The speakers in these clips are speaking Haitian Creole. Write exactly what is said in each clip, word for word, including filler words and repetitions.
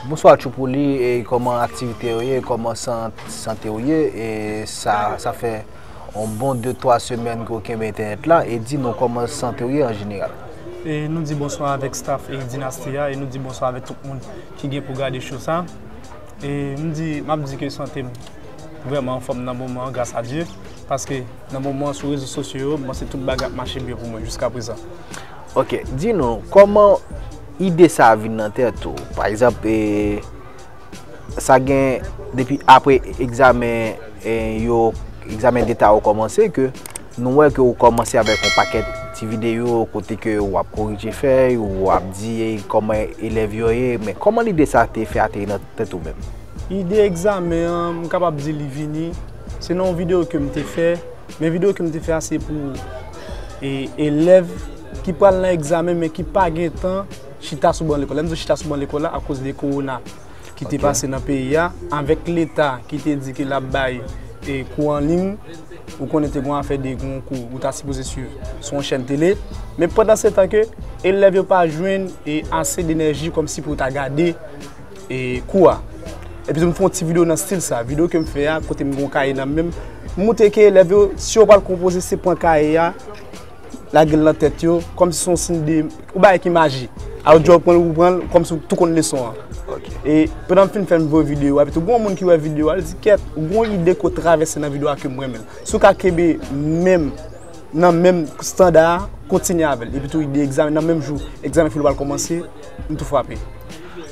Bonswa Tchoupouli, e kòman aktivite w ye, kòman san-, sante w ye, e sa, sa fè yon bon de twa semèn ke w kenbe entènèt la, e di nou kòman sante w ye an jeneral. E nou di bonswa avèk staff e dinasti a, e nou di bonswa avèk tout moun ki gen pou gade show sa. E m di, m ap di ke sante m vrèman anfòm nan moman an, gras a Dye, paske nan moman an sou rezo sosyo yo, m panse tout bagay ap mache byen pou mwen jiska prezan. Ok, di nou, kòman ide sa a vin nan tèt ou? Pa egzanp, e, sa gen depi apre egzamen, e, yo, egzamen deta yo kòmanse, ke nou wè ke ou kòmanse avèk yon pakèt ti videyo kote ke w ap korije fèy, ou ap di kòman elèv yo ye, men kòman lide sa te fè ateri nan tèt ou menm? Ide egzamen an, m kapab di li vini, se nan yon videyo ke m te fè, men videyo ke m te fè a se pou, e, elèv ki pral nan egzamen, men ki pa gen tan chita sou ban lekòl. Lè m di chita sou ban lekòl la, akoz de kowona ki te Ok. pase nan peyi a, avèk Leta ki te di ke l ap bay, e, kou an liy, ou konnen te gen yon afè de gen yon kou ou ta sipoze swiv sou yon chèn tele. Men pandan se tan ke elèv yo pa jwenn, e, ase denèji kòmsi pou yo ta gade, e, kou a. Epi tou m fè yon ti videyo nan stil sa. Videyo ke m fè a, kote m gen yon kaye nan men m, m montre ke elèv yo, si yo pral konpoze, se pran kaye a, lage l nan tèt yo, kòmsi se yon siy de, yon bagay ki maji. A yo di w pran l, ou pran l, kòmsi w tou konn leson an. Ok. E pandan m fin fè m voye videyo a, epi tou gen yon moun ki wè videyo a, li di, "Kèt, ou gen yon ide ke w travèse nan videyo a ke m renmen l. Si w ka kenbe menm, nan menm estanda a, kontinye avè l." Epi tou ide egzamen, nan menm jou egzamen filo pral kòmanse, m tou frape.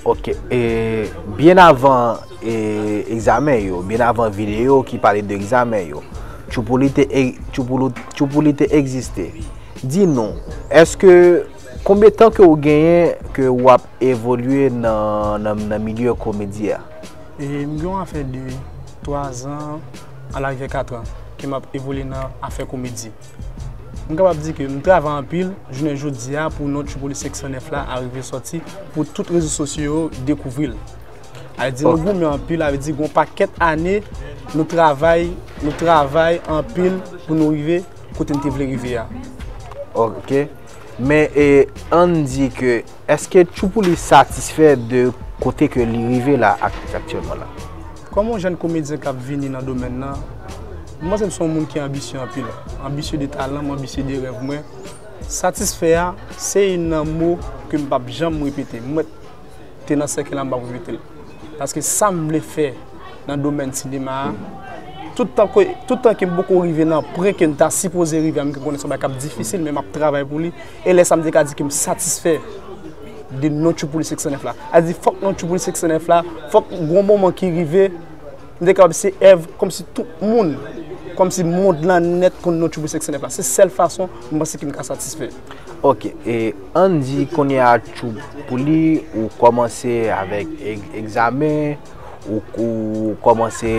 Ok, e byen avan, e, egzamen yo, byen avan videyo ki pale de egzamen yo, Tchoupouli te e-, Tchoupoulou-, Tchoupouli te egziste. Di nou, èske, konbyen tan ke w genyen ke w ap evolye nan, nan, nan milye komedi a? E m gen yon afè de twa zan, alarivye kat an, ke m ap evolye nan afè komedi. M kapab di ke m travay anpil, jounen jodi a, pou non Tchoupouli senk san nèf la arive sòti, pou tout rezo sosyo yo dekouvri l. A vle di, nou Ok. goumen anpil, a vle di, gen yon pakèt ane, nou travay, nou travay anpil pou nou rive kote n te vle rive a. Ok. Men, e, ann di ke, èske Tchoupouli satisfè de kote ke li rive la ak-, aktyèlman la? Kòm yon jèn komedyen k ap vini nan domèn nan, m panse m se yon moun ki anbisye anpil. Anbisye de talan m, anbisye de rèv mwen. Satisfè a, se youn nan mo ke m p ap janm repete. M mèt te nan sèkèy la, m p ap repete l. Paske sa m vle fè nan domèn sinema a, tout tan ke, tout tan ke m poko rive nan pwen ke m ta sipoze rive a, m konnen se yon bagay k ap difisil, men m ap travay pou li. E lè sa, m te ka di ke m satisfè de non Tchoupouli senk san nèf la. A di, fòk non Tchoupouli senk san nèf la, fòk gon moman ki rive, m te kapab se èv, kòmsi tout moun, kòmsi mond lan nèt konn non Tchoupouli senk san nèf la. Se sèl fason m panse ke m ka satisfè. Ok, e ann di kounye a Tchoupouli, ou kòmanse avèk e-, egzamen, ou, ou kòmanse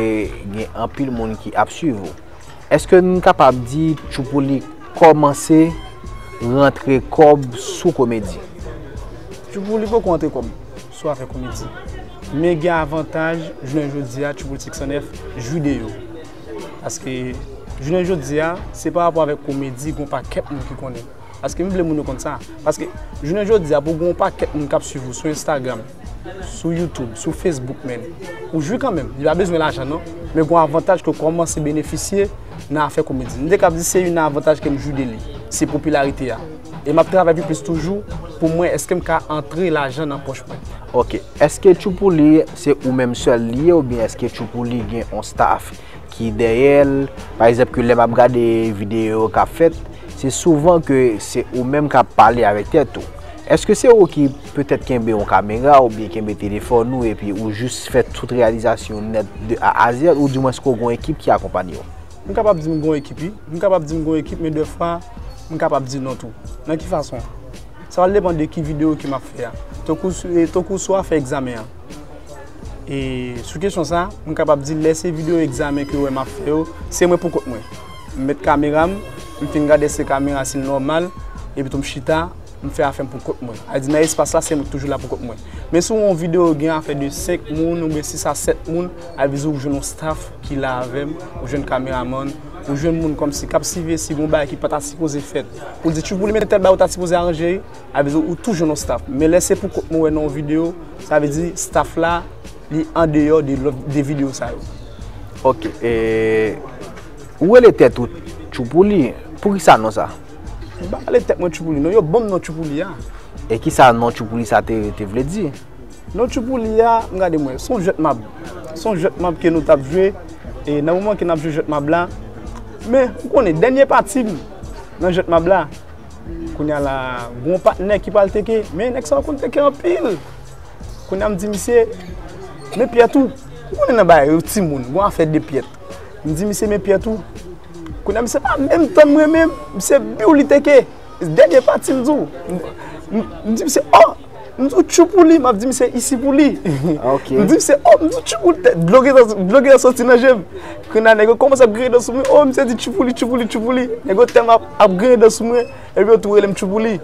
gen anpil moun ki ap swiv ou. Èske n kapab di Tchoupouli kòmanse rantre kòb sou komedi? Tchoupouli poko rantre kòb sou afè komedi. Men gen avantaj, jounen jodi a, Tchoupouli senk san nèf jwi de yo. Paske, jounen jodi a, se pa rapò avèk komedi, gen yon pakèt moun ki konnen. Paske m vle moun yo konn sa. Paske, jounen jodi a, pou gen yon pakèt moun k ap swiv ou sou Instagram, sou YouTube, sou Facebook, men, ou jwi kanmenm. Li pa bezwen lajan, non. Men gen yon avantaj ke w kòmanse benefisye nan afè komedi. M te kab di se youn nan avantaj ke m jwi de li. Se popilarite a. E m ap travay pi plis toujou pou m wè èske m ka antre lajan nan pòch mwen. Ok. Èske Tchoupouli se ou menm sèl li ye oubyen èske Tchoupouli gen yon staff ki dèyè l? Pa egzanp, ke lè m ap gade videyo k ap fèt, se souvan ke se ou menm k ap pale avèk tèt ou. Èske se ou ki petèt kenbe yon kamera oubyen kenbe telefòn ou epi ou jis fè tout reyalizasyon nèt de A a Z, oudimwens ke w gen yon ekip ki akonpaye w? M kapab di m gen yon ekip, wi. M kapab di m gen yon ekip, men dèfwa, m kapab di non tou. Nan ki fason? Sa pral depann de ki videyo ke m ap fè a. Tankou sou, e, tankou sou afè egzamen an. E sou kesyon sa, m kapab di lè se videyo egzamen ke w wè m ap fè yo, se mwen pou kont mwen. M met kamera m, m fin gade èske kamera si l nòmal, epi tou m chita, m fè afè m pou kont mwen. A di nan espas la, se mwen ki toujou la pou kont mwen. Men si w wè yon videyo gen afè de senk moun oubyen sis a sèt moun, a vle di w jwenn yon staff ki la avè m, ou jwenn kameramann, Ou jwenn moun kòmsi k ap siveye si gon bagay ki pa ta sipoze fèt. Ou di Tchoupouli, men tèl bagay ou ta sipoze aranje, a vle di ou toujou nan staff. Men lè se pou kont mwen wè nan yon videyo, sa vle di staff la, li andeyò de lòt, de videyo sa yo. Ok, e, ou rele tèt ou Tchoupouli, poukisa non sa? M pa rele tèt mwen Tchoupouli non, yo ban m non Tchoupouli a. E kisa non Tchoupouli sa te, te vle di? Non Tchoupouli a, m gade mwen, se yon jwèt mab. Se yon jwèt mab ke nou t ap jwe, e nan moman ke n ap jwe jwèt mab la, men ou konnen, dènye pati m nan jwèt mab la, kounye a la, gon patnè ki pral teke, men nèg sa yo konn teke anpil. Kounye a m di misye, men pyèt ou, ou konnen nan bagay yo timoun, gon afè de pyèt. M di misye, men pyèt ou. Kounye a misye pa menm tann mwen menm, misye biw li teke. Dènye pati m di w. M di misye, oh! M di w Tchoupouli, m ap di misye isi pou li. M di misye, oh! M di w Tchoupouli, dlo gentan soti nan je m. Kounye a nèg yo kòmanse ap griyen dan sou mwen, oh! Misye di Tchoupouli, Tchoupouli, Tchoupouli. Nèg yo tèlman ap, ap griyen dan sou mwen, epi yo tou rele m Tchoupouli.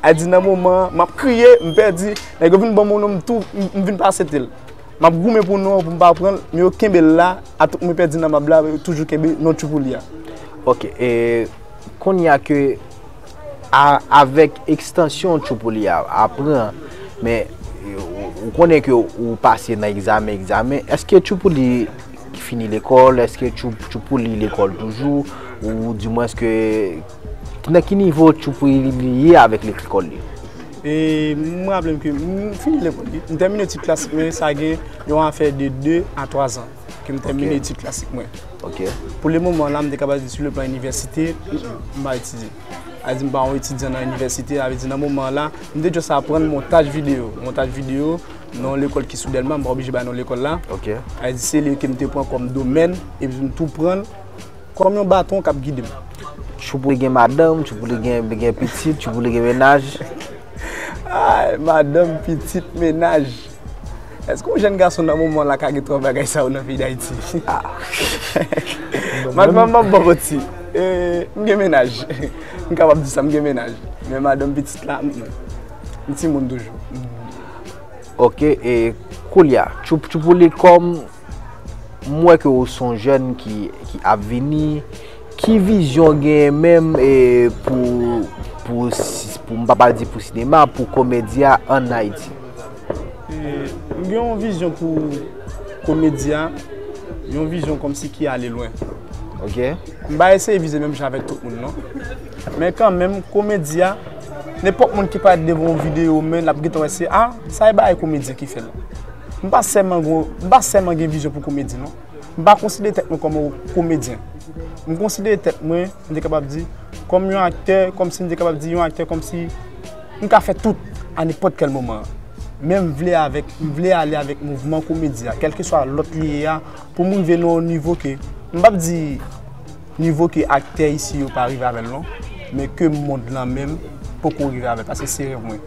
A di nan moman an, m ap kriye, m pèdi, nèg yo vin ban m yon non m tou, m vin pa aksepte l. M ap goumen pou non an pou m pa pran l, men yo kenbe l la, atout mwen pèdi nan mab la, yo toujou kenbe non Tchoupouli a. Ok, e kounye a ke a, avèk ekstansyon Tchoupouli a, a pran, men ou, ou konnen ke ou pase nan egzamen, egzamen, èske Tchoupouli fini lekòl, èske Tchou, Tchoupouli lekòl toujou, ou dimwens ke nan ki nivo Tchoupouli ye avèk lekòl li? E m raple m ke m fini lekòl li. M tèmine etid klasik mwen, sa gen yon afè de de a twa zan ke m tèmine etid klasik mwen. Ok. Pou le moman la, m te kapab di sou le plan inivèsite, m pa etidye. A di m pa yon etidyan nan inivèsite, a vle di nan moman la, m te just aprann montaj videyo. Montaj videyo nan yon lekòl ki sou Dèlma, m pa oblije bay non lekòl la. Ok. A di se li ke m te pran kòm domèn, epi m tou pran l kòm yon baton k ap gide m. Tchoupouli gen madanm, Tchoupouli gen, gen pitit, Tchoupouli gen mennaj. Ay, madanm, pitit, mennaj. Èske yon jèn gason nan moman la ka gen twa bagay sa yo nan peyi Dayiti? M ap, m ap, m ap ba w manti. E, m gen mennaj. M kapab di sa, m gen mennaj. Men madanm, pitit la, m, m timoun toujou. Ok, e koulye a, Tchou, Tchoupouli kòm m wè ke ou se yon jèn ki, ki ap vini, ki vizyon w genyen menm, e, pou, pou, pou, m pa pral di pou sinema, pou komedi a ann Ayiti? E, m gen yon vizyon pou komedi a, yon vizyon kòmsi ki ale lwen. Ok. M pa eseye vize menm jan avèk tout moun non. Men kanmenm, komedi a, nenpòt moun ki parèt devan yon videyo, men l ap gentan wè se, a, sa e bagay komedyen ki fè l. M pa sèlman gon, m pa sèlman gen vizyon pou komedi non. M pa konsidere tèt mwen kòm yon komedyen. M konsidere tèt mwen, m te kapab di, kòm yon aktè, kòmsi m te kapab di yon aktè, kòmsi m ka fè tout a nenpòt kèl moman. Men m vle avèk, m vle ale avèk mouvman komedi a, kèlkeswa lòt li ye a, pou m rive nan yon nivo ke, m p ap di nivo ke aktè isi yo pa rive avè l non, men ke mond lan menm poko rive avè l, paske se rèv mwen.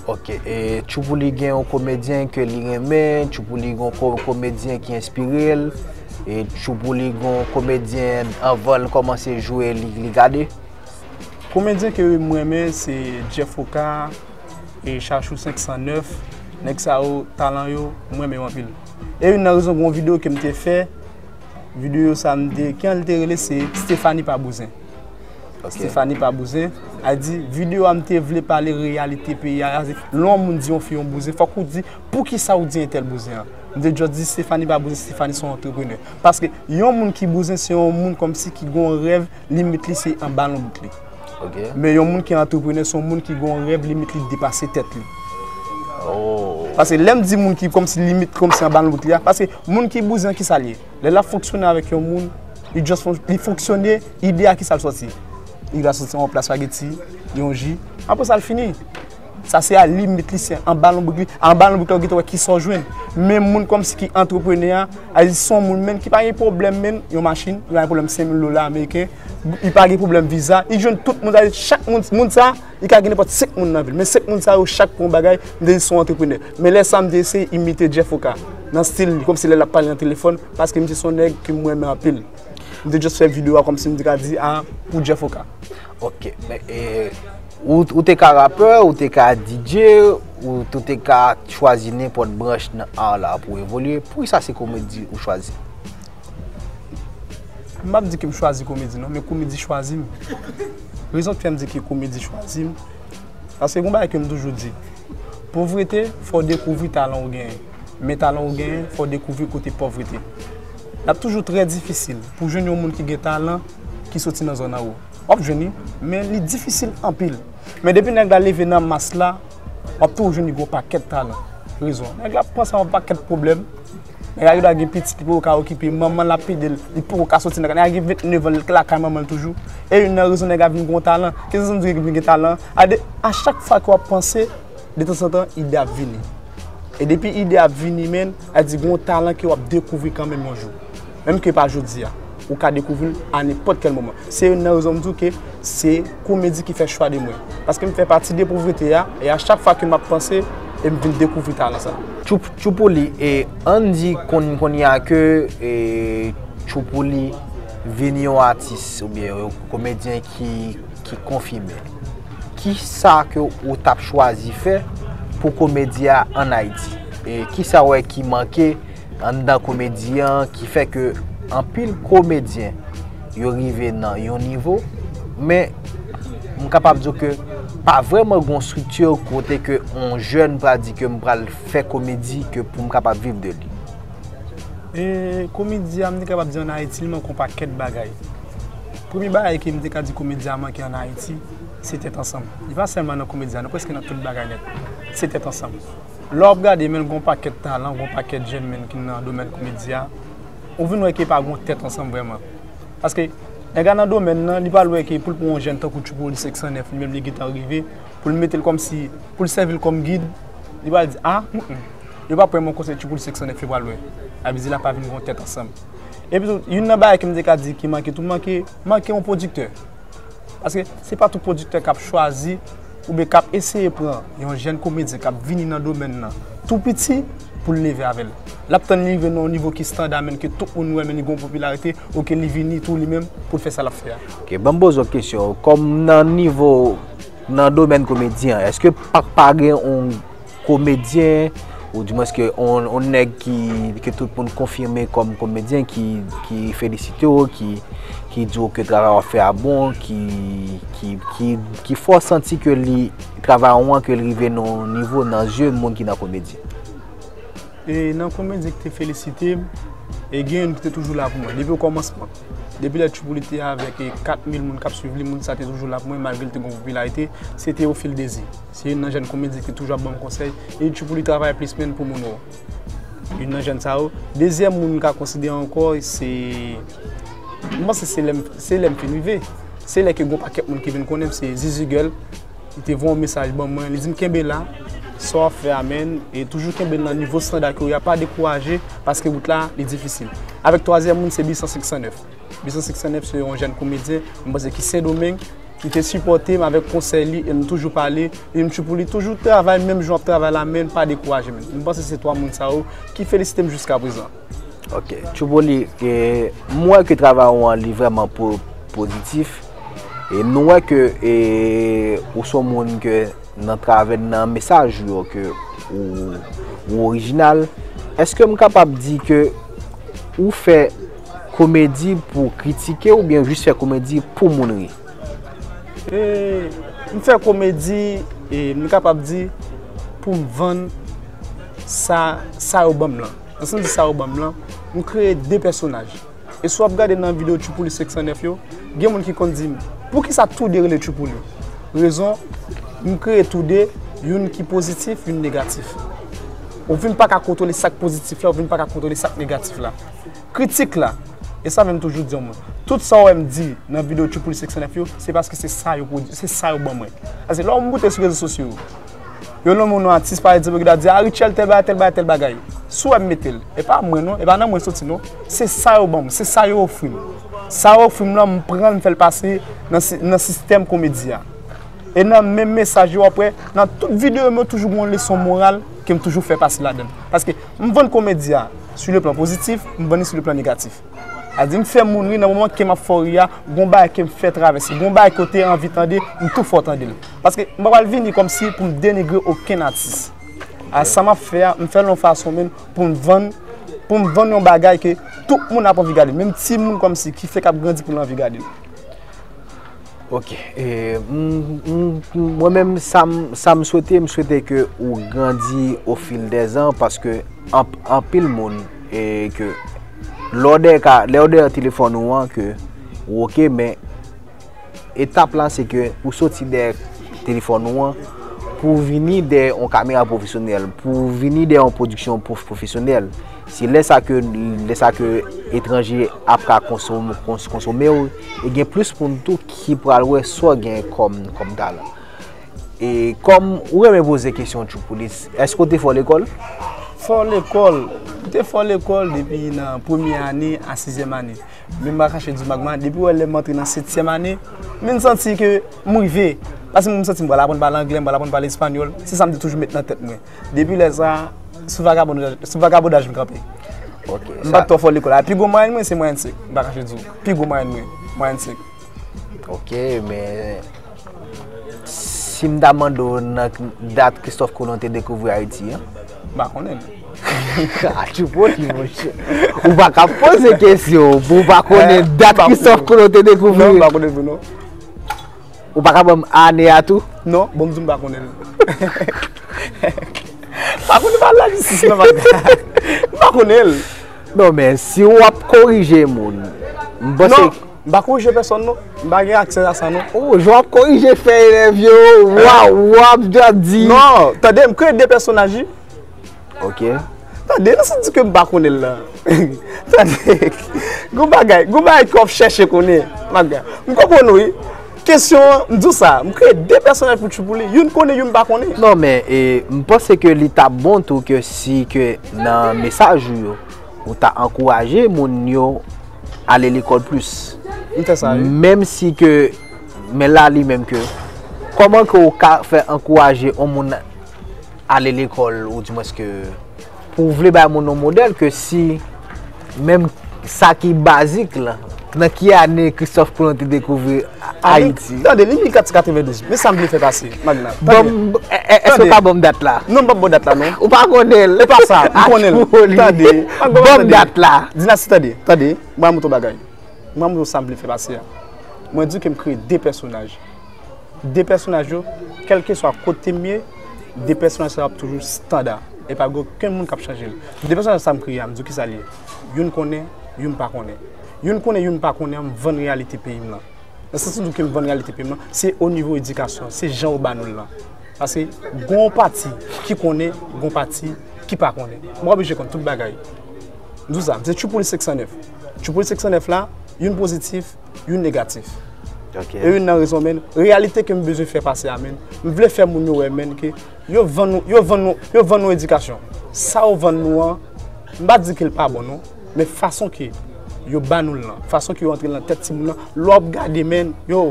Ok, e Tchoupouli gen yon komedyen ke li renmen, Tchoupouli gen yon ko-, komedyen ki enspire l, e Tchoupouli gen yon komedyen anvan l kòmanse jwe li, li gade? Komedyen ke m renmen se Jeff Oka, e Chachou senk san nèf, nèg sa yo, talan yo, m renmen yo anpil. E youn nan rezon gen yon videyo ke m te fè, videyo sa m te, kijan l te rele, se Stephanie pa bouzen. Stephanie pa bouzen, a di videyo a m te vle pale reyalite peyi a, a di lè yon moun di yon fi yon bouzen, fòk ou di poukisa ou di entèl bouzen an. M te just di Stephanie pa bouzen, Stephanie se yon antreprenè. Paske yon moun ki bouzen se yon moun kòmsi ki gen yon rèv, limit li se anba lonbrik li. Ok. Men yon moun ki antreprenè se yon moun ki gen yon rèv, limit li depase tèt li. Oh. Paske lè m di moun ki kòmsi limit kòmsi anba lonbrik li a, paske moun ki bouzen kisa l ye? Lè l ap fonksyone avèk yon moun, li just fon-, li fonksyone, ide a kisa l sòti? Li va sòti yon pla spageti, yon ji, apre sa l fini. Sa se a limit li, se anba lonbrik li. Anba lonbrik la ou gentan wè kisa w jwenn. Men moun kòmsi ki antreprenè a, a di se yon moun menm ki pa gen pwoblèm menm, yon machin, li pa gen pwoblèm senk mil dola ameriken, li pa gen pwoblèm viza, li jwenn tout moun, sa di chak moun, moun sa, li ka gen nenpòt senk moun nan vil. Men senk moun sa yo chak pou yon bagay, m te di se yon antreprenè. Men lè sa m te eseye imite Jeff Oka. Nan stil li, kòmsi lè l ap pale nan telefòn, paske misye se yon nèg ke m renmen anpil. M te just fè videyo a kòmsi m te ka di a pou Jeff Oka. Ok, men e, ou, ou te ka rapè, ou te ka D J, ou, ou te ka chwazi nenpòt branch nan art la pou evolye. Poukisa se komedi ou chwazi? M p ap di ke m chwazi komedi non, men komedi chwazi m. Rezon ki fè m di ke komedi chwazi m, paske gon bagay ke m toujou di, povrete fè w dekouvri talan ou genyen, men talan ou genyen fè w dekouvri kote pòvrete. L ap toujou trè difisil pou jwenn yon moun ki gen talan ki soti nan zòn anwo. W ap jwenn li, men li difisil anpil. Men depi nèg la leve nan mas la, w ap toujou jwenn li gen yon pakèt talan. Rezon, nèg la panse a yon pakèt pwoblèm. Nèg la gen dwa gen pitit, li poko ka okipe, manman l ap ede l, li poko ka soti nan kay. Nèg la gen vennèf an, li lakay manman l toujou. E youn nan rezon nèg la vin gen yon talan. Ki rezon m di l vin gen talan? A de, a chak fwa ke w ap panse, detanzantan, ide ap vini. E depi ide ap vini, menn, a di gen yon talan ke w ap dekouvri kanmenm yon jou. Menm ke pa jodi a, ou ka dekouvri l a nenpòt kèl moman. Se youn nan rezon m di w ke se komedi ki fè chwa de mwen. Paske m fè pati de povrete a, e a chak fwa ke m ap panse, e m vin dekouvri talan sa. Tchoup-, Tchoupouli, e ann di konn-, kounye a ke, e, Tchoupouli vin yon atis oubyen yon komedyen ki, ki konfime. Ki sa ke ou t ap chwazi fè pou komedi a ann Ayiti? E ki sa w wè ki manke anndan komedi an ki fè ke anpil komedyen yo rive nan yon nivo, men m kapab di w ke pa vrèman gon estrikti kote ke yon jèn pral di ke m pral fè komedi ke pou m kapab viv de li. E komedi a, m te kapab di ann Ayiti, li manke yon pakèt bagay. Premye bagay ke m te ka di komedi a manke ann Ayiti, se tèt ansanm. Li pa sèlman nan komedi a, nan prèske nan tout bagay nèt. Se tèt ansanm. Lè w ap gade, menn, gen yon pakèt talan, gen yon pakèt jèn, menn, ki nan domèn komedi a. Ou vin wè ke pa gen yon tèt ansanm vrèman. Paske nèg la nan domèn nan, li pral wè ke pou l pran yon jèn tankou Tchoupouli senk san nèf, li menm li gentan rive, pou l mete l kòmsi, pou l sèvi l kòm gid, li pral di, a, mm, mm. Yo pa pran yon konsèy Tchoupouli senk san nèf yo pral wè. Sa vle di la pa vin gen yon tèt ansanm. Epi tou, youn nan bagay ke m te ka di ki manke tou, manke, manke yon pwodiktè. Paske se pa tout pwodiktè k ap chwazi oubyen k ap eseye pran yon jèn komedyen k ap vini nan domèn nan tou piti pou l leve avè l. L ap tann li rive nan yon nivo ki estanda, menn, ke tout moun wè, menn, li gen yon popilarite, oke, li vini tou li menm pou l fè sa l ap fè a. Oke, ban m poze w kesyon. Kòm nan nivo, nan domèn komedi an, èske pa, pa gen yon komedyen, oudimwens ke on, on nèg ki, ke tout moun konfime kòm komedyen, ki, ki felisite w, ki, ki di w ke travay w ap fè a bon, ki, ki, ki, ki fè w santi ke li, travay ou an, ke l rive nan yon nivo nan zye moun ki nan komedi? E nan komedyen ki te felisite m, e gen youn ki te toujou la pou mwen, depi okòmansman. Depi lè Tchoupouli te avèk, e, kat mil moun k ap swiv li, moun sa te toujou la pou mwen, malgre l te gen yon popilarite, se Théophile Désir. Se youn nan jèn komedyen ki toujou ap ban m konsèy. E Tchoupouli travay plis menn pou moun ou. Youn nan jèn sa yo. Dezyèm moun m ka konsidere ankò, se, m panse se lè m, se lè m fin rive. Se lè ke gon pakèt moun ki vin konnen m, se Zizi Girl. Li te voye yon mesaj ban mwen, li di m kenbe la, sa w ap fè a, menn, e toujou kenbe l nan nivo estanda ke w ye a, pa dekouraje, paske wout la, li difisil. Avèk twazyèm moun, se Bisan senk san nèf. Bisan senk san nèf se yon jèn komedyen, m panse ki Sendomeng, li te sipòte m avèk konsèy li, e nou toujou pale, e m Tchoupouli toujou travay, menm jan w ap travay la, menn, pa dekouraje, menn. M panse se twa moun sa yo ki felisite m jiskaprezan. Ok, Tchoupouli, e, m wè ke travay ou an li vrèman po-, pozitif, e nou wè ke, e, ou se yon moun ke nan travè nan mesaj ou yo ke ou, ou orijinal. Èske m kapab di ke ou fè komedi pou kritike oubyen jis fè komedi pou moun ri? E, m fè komedi, e, m kapab di pou m vann sa, sa yo ban m lan. Nan sans sa yo ban m lan, m kreye de pèsonaj. E si w ap gade nan videyo Tchoupouli senk san nèf yo, gen moun ki konn di m, "Poukisa tou de rele Tchoupouli?" Rezon, m kreye tou de, youn ki pozitif, youn negatif. Ou vin pa ka kontwole sa k pozitif la, ou vin pa ka kontwole sa k negatif la. Kritik la, e sa menm toujou di yon moun, tout sa w wè m di nan videyo Tchoupouli senk san nèf yo, se paske se sa yo pwodui, se sa yo ban mwen. Paske lè w moute sou rezo sosyo yo, yo nonmen yon atis, pa egzanp, yo ta di, "A, Rutshelle, tèl bagay, tèl bagay, tèl bagay." Si w wè m mete l, e pa mwen non, e pa nan mwen soti non. Se sa yo ban m, se sa yo ofri m. Sa yo ofri m lan, m pran l, m fè l pase nan si-, nan sistèm komedi a. E nan menm mesaj yo, w ap wè, nan tout videyo m yo, toujou gen yon leson moral ke m toujou fè pase ladan l. Paske m vann komedi a sou le plan pozitif, m vann li sou le plan negatif. A di m fè moun ri nan moman ke m ap fè w ri a, gon bagay ke m fè travèse, gon bagay ke w te anvi tande, m tou fè w tande l. Paske m pa pral vini kòmsi pou m denigre okenn atis. A sa m ap fè a, m fè l yon fason menm pou m vann pou m vann yon bagay ke tout moun ap anvi gade l, menm timoun kòmsi ki fèk ap grandi pou l anvi gade l. Ok. E, m, m, m, mwen menm, sa m, sa m swete, m swete ke ou grandi au fil des ans, paske anp-, anpil moun, e ke lè w dèyè ka, lè w dèyè telefòn ou an, ke ou ok, men etap la, se ke ou soti dèyè telefòn ou an pou w vini dèyè yon kamera pwofesyonèl, pou w vini dèyè yon pwodiksyon pwof-, pwofesyonèl. Se lè sa ke, lè sa ke etranje ap ka konsom-, kons-, konsome w, e gen plis moun tou ki pral wè sa w gen kòm, kòm talan. E kòm ou renmen poze kesyon, Tchoupoulis, èske w te fò lekòl? Fò lekòl. M te fò lekòl depi nan premye ane a sizyèm ane. Men m pa kache di w, Magma, depi w wè lè m antre nan setyèm ane, m vin santi ke m rive. Paske m santi m pral aprann pale anglè, m pral aprann pale espanyòl. Se sa m te toujou met nan tèt mwen. Depi lè sa, sou vagabondaj, sou vagabondaj m kanpe. Ok, m pa t twò fò lekòl la. Pi gwo mwayèn mwen, se mwayèn senk. M pa kache di w. Pi gwo mwayèn mwen, mwayèn senk. Ok, men si m ta mande w nan dat Christophe Colomb te dekouvri Ayiti an? M pa konnen l. A, Tchoupoulis, monchè. Ou pa ka poze kesyon pou w pa konnen dat Christophe Colomb te dekouvri. Non, m pa konnen l tou, non. Ou pa ka ban m ane a tou? Non, bon, m di w m pa konnen l. M pa konnen pa lajistis, non, m pa konnen l. Non, men si w ap korije moun, m panse. Non, m pa korije pèsonn, non. M pa gen aksè a sa, non. Oh, jan w ap korije fè elèv yo, w ap, w ap jan di. Non, tande, m kreye de pèsonaj, wi. Ok. Tande, nan sa di ke m pa konnen l la. Tande, gon bagay, gon bagay ke w ap chèche konnen, Magma. M konprann ou, wi. Kesyon an, m di w sa, m kreye de pèsonaj pou Tchoupouli, youn konnen, youn pa konnen. Non, men, e, m panse ke li t ap bon tou ke si ke nan mesaj ou yo, ou ta ankouraje moun yo ale lekòl plis. M fè sa, wi. Menm si ke, men la li menm ke, kòman ke ou ka fè ankouraje yon moun ale lekòl, ou dimwens ke, pou w vle bay moun yon modèl ke si menm sa ki bazik la, nan ki ane Christophe Colomb te dekouvri Ayiti? Tande, li mil kat san katrevendouz. Men sa m vle fè pase, Magma. Tande. Bon, e, e, èske w ka ban m dat la? Non, m p ap ba w dat la, non. Ou pa konnen l. E pa sa, m konnen l. Tande. Ban m dat la. Dinasti, tande, tande. Mwen, mwen montre w bagay. Mwen, mwen, sa m vle fè pase a. Mwen di ke m kreye de pèsonaj. De pèsonaj yo, kèlkeswa kote m ye, de pèsonaj sa yo ap toujou estanda. E pa gen okenn moun k ap chanje l. De pèsonaj sa m kreye a, m di w kisa l ye. Youn konnen, youn pa konnen. Youn konnen, youn pa konnen an, m vann reyalite peyi m lan. Nan sans m di w ke m vann reyalite peyi m lan, se o nivo edikasyon, se jan yo ba nou l lan. Paske gon pati ki konnen, gon pati ki pa konnen. M pa oblije konn tout bagay. M di w sa, m se Tchoupouli senk san nèf. Tchoupouli senk san nèf la, youn pozitif, youn negatif. Ok. E youn nan rezon, men, reyalite ke m bezwen fè pase a, men, m vle fè moun yo wè, men, ke yo vann nou, yo vann nou, yo vann nou edikasyon. Sa yo vann nou an, m pa di ke l pa bon, non. Men fason ke yo ba nou l lan, fason ke yo antre l nan tèt timoun nan, lè w ap gade, men, yo,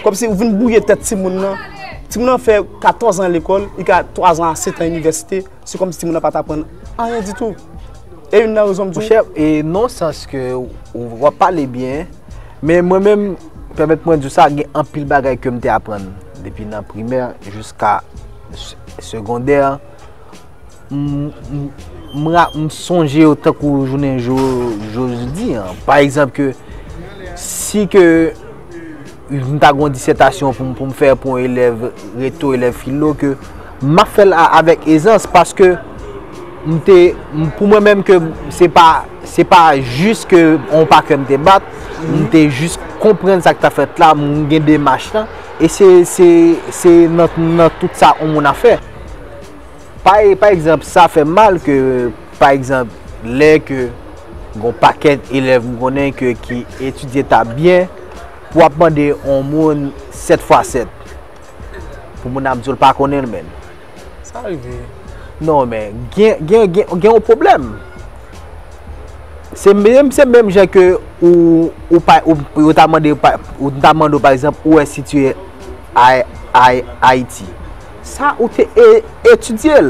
kòmsi ou vin bwouye tèt timoun nan. Timoun nan fè katòz an lekòl, li ka twa zan a sèt an inivèsite, se kòmsi timoun nan pa t aprann anyen ditou. E youn nan rezon m di w. Monchè, e nan sans ke w, w ap pale byen, men mwen menm, pèmèt mwen di w sa, gen anpil bagay ke m te aprann depi nan primè jiska s-, segondè. M, m, m ra-, m sonje yo tankou jounen jo-, jodi an. Pa egzanp, ke si ke m ta gon disètasyon pou m, pou m fè pou yon elèv reto, elèv filo, ke m ap fè l a-, avèk ezans, paske m te, m, pou mwen menm, ke se pa, se pa jis ke yon pa kè m te bat, m te jis konprann sa k t ap fèt la, m gen demach lan, e se, se, se nan, nan tout sa yon moun ap fè. Pa, pa egzanp, sa fè m mal ke, pa egzanp, lè ke gon pakèt elèv m konnen ke ki etidye ta byen, pou w ap mande yon moun sèt fwa sèt. Pou moun ap di w l pa konnen l menm. Sa rive. Non, men gen, gen, gen, gen yon pwoblèm. Se menm, se menm jan ke ou, ou pa, ou, yo ta mande, ou pa, ou ta mande w, pa egzanp, ou wè sitiye Ay-, Ay-, Ayiti. Sa ou te e-, etidye l.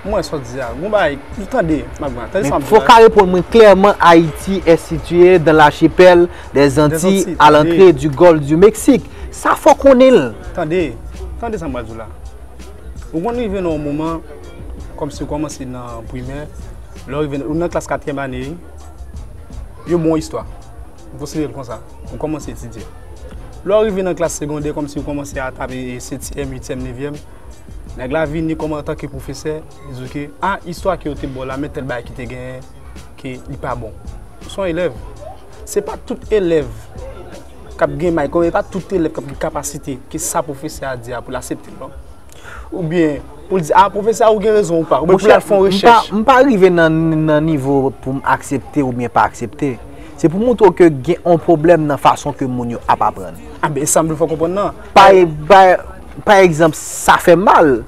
Mwen, sa w di a, gon bagay, tande, Magma, tande sa m di la. Fò w ka reponn mwen klèman, Haïti est situé dans l'archipel des Antilles, à l'entrée du golfe du Mexique. Sa fò w konnen l. Tande, tande sa m pral di w la. Ou konn rive nan yon moman, kòmsi w kòmanse nan primè, Lè w rive ou nan klas katriyèm ane, yo ba w istwa. M konsidere l konsa. Ou kòmanse etidye. Lè w rive nan klas segondè, kòmsi ou kòmanse a tape setyèm, uityèm, nevyèm. Nèg la vini kòm antanke pwofesè, li di w ke, a, istwa ke yo te ba w la, men tèl bagay ki te genyen, ke li pa bon. Ou se yon elèv. Se pa tout elèv k ap gen may, e pa tout elèv k ap gen kapasite ke sa pwofesè a di a pou l aksepte l, non. Oubyen pou l di, a, pwofesè a, ou gen rezon ou pa. Oubyen pou l al fè yon rechèch. M pa rive nan, nan nivo pou m aksepte oubyen pa aksepte. Se pou montre w ke gen yon pwoblèm nan fason ke moun yo ap aprann. A ben, e sa m vle fè w konprann nan. Pa, pa, pa egzanp, sa fè mal.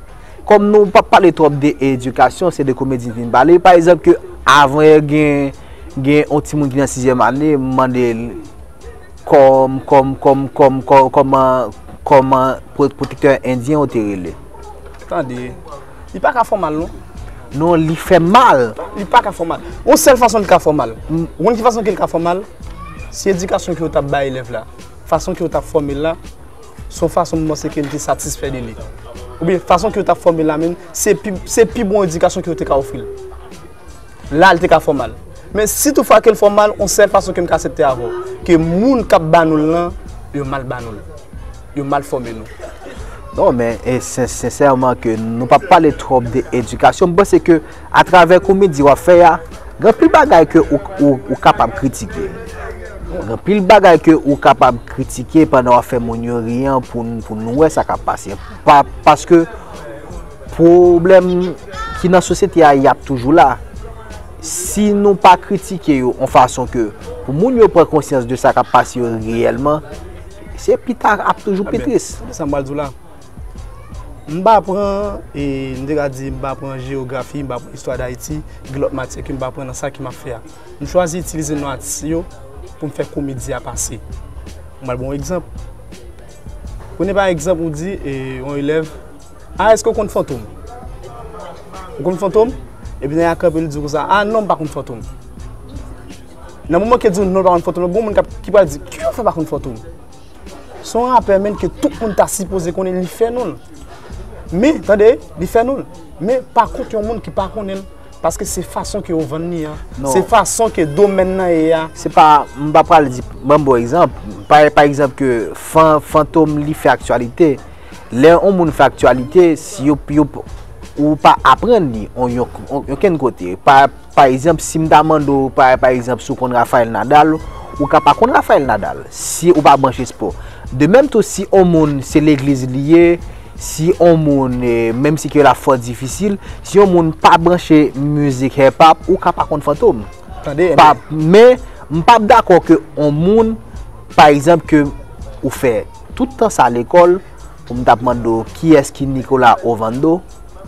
Kòm nou p ap pale twòp de edikasyon, se de komedi n vin pale. Pa egzanp, ke avan yè gen, gen yon timoun ki nan sizyèm ane, m mande l, kòm, kòm, kòm, kòm, kòm, kòman, kòman pwo-, pwotektè endyen ou te rele. Tande, li pa ka fè w mal, non. Non, li fè mal. Li pa ka fè w mal. Yon sèl fason li ka fè w mal. Ou konn ki fason ke li ka fè w mal? Se edikasyon ke yo t ap bay elèv la. Fason ke yo t ap fòme l la, se yon fason m panse ke li te satisfè de li. Oubyen fason ke yo t ap fòme l la menm, se pi, se pi bon edikasyon ke yo te ka ofri l. La, li te ka fè w mal. Men si toutfwa ke l fè w mal, yon sèl fason ke m ka aksepte avè w, ke moun k ap ba nou l lan, yo mal ba nou l. Yo mal fòme nou. Non, men, e, sen-, sensèman, ke nou p ap pale twòp de edikasyon. M panse ke atravè komedi w ap fè a, gen anpil bagay ke ou, ou, ou kapab kritike. Gen anpil bagay ke ou kapab kritike pandan w ap fè moun yo ri an pou n, pou nou wè sa k ap pase. Pa, paske pwoblèm ki nan sosyete a, y ap toujou la. Si nou pa kritike yo yon fason ke pou moun yo pran konsyans de sa k ap pase yo reyèlman, se pita ap toujou pi tris. Sa m pral di w la. M pa pran, e, m te ka di, m pa pran jewografi, m pa pran istwa Dayiti, gen lòt matyè ke m pa pran nan sa ke m ap fè a. M chwazi itilize non atis yo pou m fè komedi a pase. M pral ba w yon egzanp. Premye pa egzanp, ou di, e, yon elèv, a, èske w konn Fantom? Ou konn Fantom? Epi nèg la kanpe, li di w konsa, a, non, m pa konn Fantom. Nan moman ke l di w non, l pa konn Fantom, gen yon moun k ap, ki pral di, kijan w fè pa konn Fantom? Se yon rapè, menn, ke tout moun ta sipoze konnen, li fè non l. Men, tande, li fè non l. Men, pa kont yon moun ki pa konnen l. Paske se fason ke yo vann li an. Non. Se fason ke domèn nan ye a. Se pa, m pa pral di, ban m bon egzanp. Pa, pa egzanp ke Fan-, Fantom li fè aktyalite. Lè yon moun fè aktyalite, si yo, yo, ou pa aprann li, on, yon, on, okenn kote. Pa, pa egzanp, si m ta mande w, pa, pa egzanp, si w konn Rafael Nadal, ou ka pa konn Rafael Nadal, si ou pa branche espò. De menm tou, si on moun se legliz li ye, si on moun, eh, menm si ke lafwa difisil, si on moun pa branche mizik hip hop, ou ka pa konn Fantom. Tande, pa, men, m p ap dakò ke on moun, pa egzanp, ke ou fè tout tan sa lekòl, pou m t ap mande w kiyès ki Nicolas Ovando,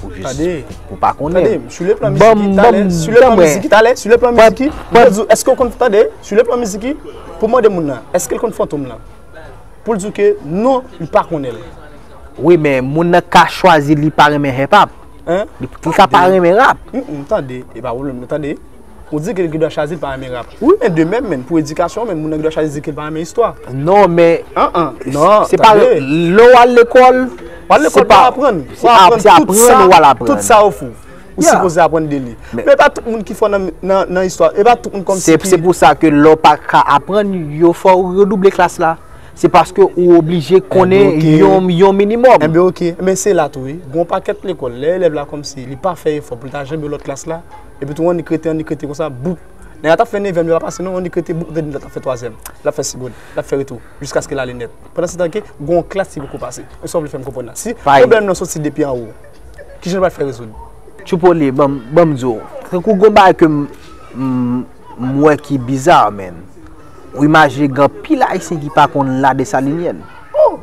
ou jis, tande, pou, pou pa konnen. Tande, sou le plan miziki, talè, sou le plan miziki, talè, sou le plan miziki, m te di w, èske w konn, tande, sou le plan miziki, pou mande moun nan, èske l konn Fantom lan? Pou l di w ke non, li pa konnen l. Wi, men moun nan ka chwazi li pa renmen hip hop. Hein? Li, li ka pa renmen rap. Mm, mm, tande, e pa pwoblèm, tande. Ou di ke l gen dwa chwazi l pa renmen rap. Wi, men de menm, men, pou edikasyon, men moun nan gen dwa chwazi di ke l pa renmen istwa. Non, men, an, an, non, se pa, tande, lè w al lekòl, w al lekòl pou aprann. Pou aprann tout sa, tout sa ou fou. Ou sipoze aprann de li. Men e pa tout moun ki fò nan, nan, nan istwa. E pa tout moun kòmsi ki. Se pou sa ke lè w pa ka aprann, yo fè w redouble klas la. Se paske ou oblije konnen yon, yon minimòm. Enben, oke. Men se la tou, wi. Gon pakèt lekòl, lè elèv la kòmsi li pa fè efò pou l ta janbe lòt klas la, epi tou, annik rete, annik rete konsa, boup. Nèg la t ap fè nevyèm, li pa pase, non, annik rete, boup, li t ap fè twazyèm. L ap fè segond, l ap fè retou, jiskaske l ale nèt. Pandan se tan ke, gon klas ki poko pase. E sa w vle fè m konprann la. Si pwoblèm nan soti depi anwo, kijan l pral fè rezoud? Tchoupoli, ban m, ban m di w. Tankou gon bagay ke m, m, m wè ki biza, menn. Ou imajine gen anpil Ayisyen ki pa konn la Dessalinienne. Oh!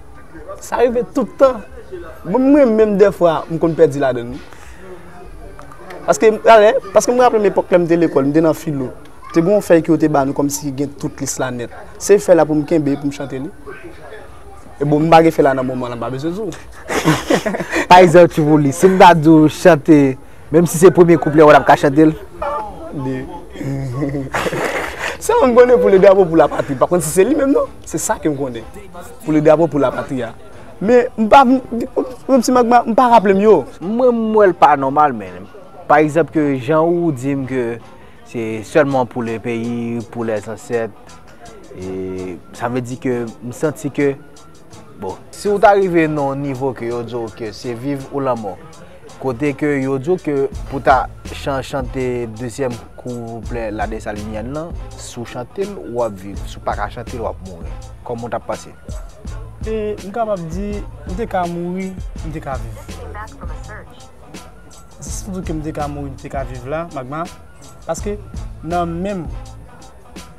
Sa rive tout tan. Mwen menm, menm dèfwa, m konn pèdi ladan l, wi. Paske, alè, paske m raple m epòk lè m te lekòl, m te nan filo. Te gen yon fèy ke yo te ba nou kòmsi gen tout lis la nèt. Se fèy la pou m kenbe, pou m chante li. E bon, m pa gen fèy la nan moman la, m pa bezwen di w. Pa egzanp, Tchoupoli, si m ta di w chante, menm si se premye kouplè, w ap ka chante l? Tande. Sèlman m konnen pou le drapo pou la patri. M pa konn si se li menm, non. Se sa ke m konnen. Pou le drapo pou la patri a. Men, m pa, m, m, m, ti magma, m pa raple m yo. Mwen, m wè l pa nòmal, men. Pa egzanp, ke jan ou di m ke se sèlman pou le peyi, pou lèzansèt, e sa vle di ke m santi ke, bon, si w ta rive nan yon nivo ke yo di w ke se viv ou lanmò, kote ke yo di w ke pou ta chan-, chante dezyèm kouplè La Dessalinienne lan, si w chante l, w ap viv. Si w pa ka chante l, w ap mouri. Kòman w t ap pase? E m kapab di, m te ka mouri, m te ka viv. Se sitou ke m te ka mouri, m te ka viv la, Magma. Paske nan menm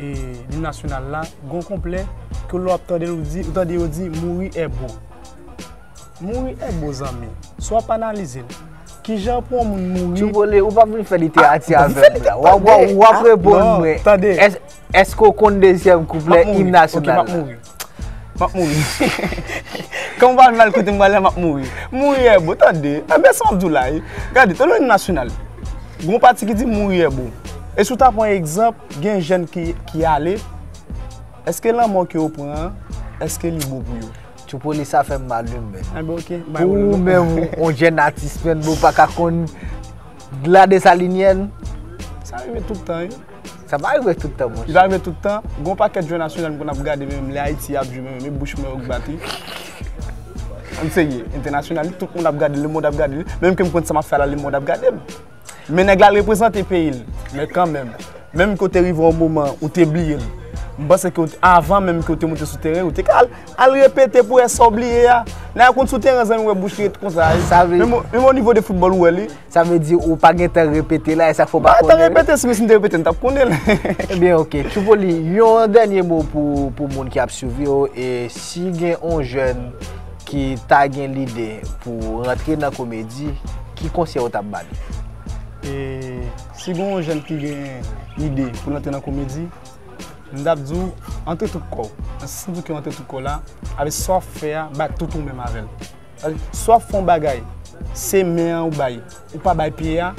e, lim nasyonal la, gon konplè ke lè w ap tande l, ou di, ou tande yo di, mouri è bo. Mouri è bo, zanmi. Si w ap analize l, kijan pou yon moun mouri? Tchouboli, ou p ap vin fè literati avè m la. W ap, w ap, w ap reponn mwen. Tande. Èske w konn dezyèm kouplè im nasyonal la? M ap mouri. M ap mouri. Kan m pa vin al kote m prale a, m ap mouri. Mouri è bo, tande. Enben, sa m ap di w la, wi. Gade, tande lim nasyonal. Gon pati ki di mouri è bo. E si w ta pran egzanp, gen jèn ki, ki ale, èske lanmò ke yo pran an, èske li bo pou yo? Tchoupoli, sa fè m mal, wi, men. Enben, ok. Pou ou menm, yon jèn atis, men, ou pa ka konn La Dessalinienne. Sa rive tout tan, wi. Sa pa rive tout tan, monchè. Li pa rive tout tan. Gon pakèt jwè nasyonal m konn ap gade menm lè Ayiti ap jwe menm, e bouch mwen yo k bat, wi. Ann serye, entènasyonal, tout moun ap gade, lemonn ap gade. Menm ke m konn sa m ap fè la, lemonn ap gade m. Men nèg la reprezante peyi l. Men kanmenm, menm ke w te rive yon moman ou te bliye l. M panse ke w te, avan menm ke w te monte sou teren, ou te ka al, al repete pou wè sa w bliye a. Nèg la konn sou teren, zanmi, wè bouch li ret konsa, wi. Menm o nivo de foutbòl ou wè li. Sa vle di ou pa gentan repete la, e sa k fè w pa konnen. M pa gentan repete, si m te repete, m t ap konnen l. Ebyen, ok. Tchoupoli, yon dènye mo pou, pou moun ki ap swiv yo, e si gen yon jèn ki ta gen lide pou rantre nan komedi, ki konsèy ou t ap ba li? E si gen yon jèn ki gen lide pou l antre nan komedi, m t ap di w, antre tout kò w. Nan sans ke w antre tout kò w la, avèk sa w ap fè a, bay tout ou menm avè l. Sa w ap fè yon bagay, se men an ou bay, ou pa bay pye a,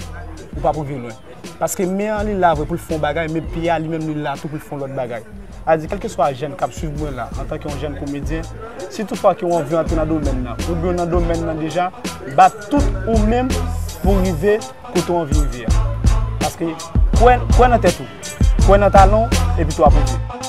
ou p ap rive lwen. Paske men an li la vre pou l fè yon bagay, men pye a li menm li la tou pou l fè yon lòt bagay. Sa di, kèlkeswa jèn k ap swiv mwen la, antanke yon jèn komedyen, si toutfwa ke w anvi antre nan domèn nan, oubyen w nan domèn nan deja, bat tout ou menm pou w rive kote w anvi rive a. Paske kwè, kwè nan tèt ou, kwè nan talan w, epi tou w ap rive.